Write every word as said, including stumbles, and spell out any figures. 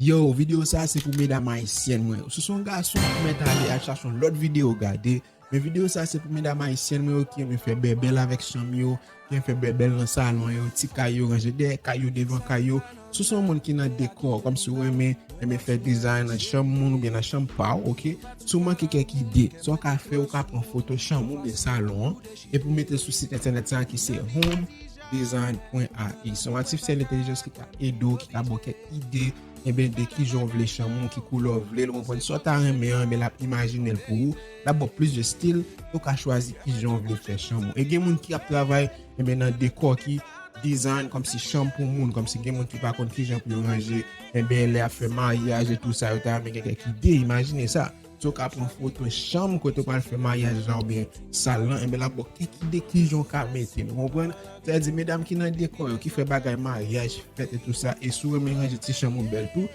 Yo, videyo sa se pou medam ayisyèn mwen. Si w se yon gason, ou mèt ale al chache yon lòt videyo gade. Men videyo sa se pou medam ayisyèn mwen yo ki renmen fè bèbèl avèk chanm yo, ki renmen fè bèbèl nan salon yo, ti kay yo, ranje dèyè kay yo, devan kay yo. Si w se yon moun ki nan dekò, kòmsi ou renmen, renmen fè dizay nan chanm moun oubyen nan chanm pa w, oke? Si w manke kèk ide, sa w ka fè, ou ka pran foto chanm ou oubyen salon an, epi w mete l sou sit entènèt sa ki se home design pwen a i. Se yon atifisyèl entèlijans ki ka ede w, ki ka ba w kèk ide, enben, de kijan w vle chanm ou, ki koulè w vle l, ou konprann sa w ta renmen an, enben, l ap imajine l pou ou, l ap ba w plis de stil, ou ka chwazi kijan w vle fè chanm ou. E gen moun ki ap travay, enben, nan dekò ki design, kòmsi chanm pou moun, kòmsi gen moun ki pa konn kijan pou yo ranje, enben, lè y ap fè maryaj e tou sa, yo ta renmen gen kèk ide, imajine sa. Si w ka pran foto chanm kote w pral fè maryaj la oubyen sal lan, enben, l ap ba w kèk ide kijan w ka mete l, ou konprann? Sa vle di, medam ki nan dekò yo, ki fè bagay maryaj, fèt e tou sa, e si w renmen ranje ti chanm ou bèl tou,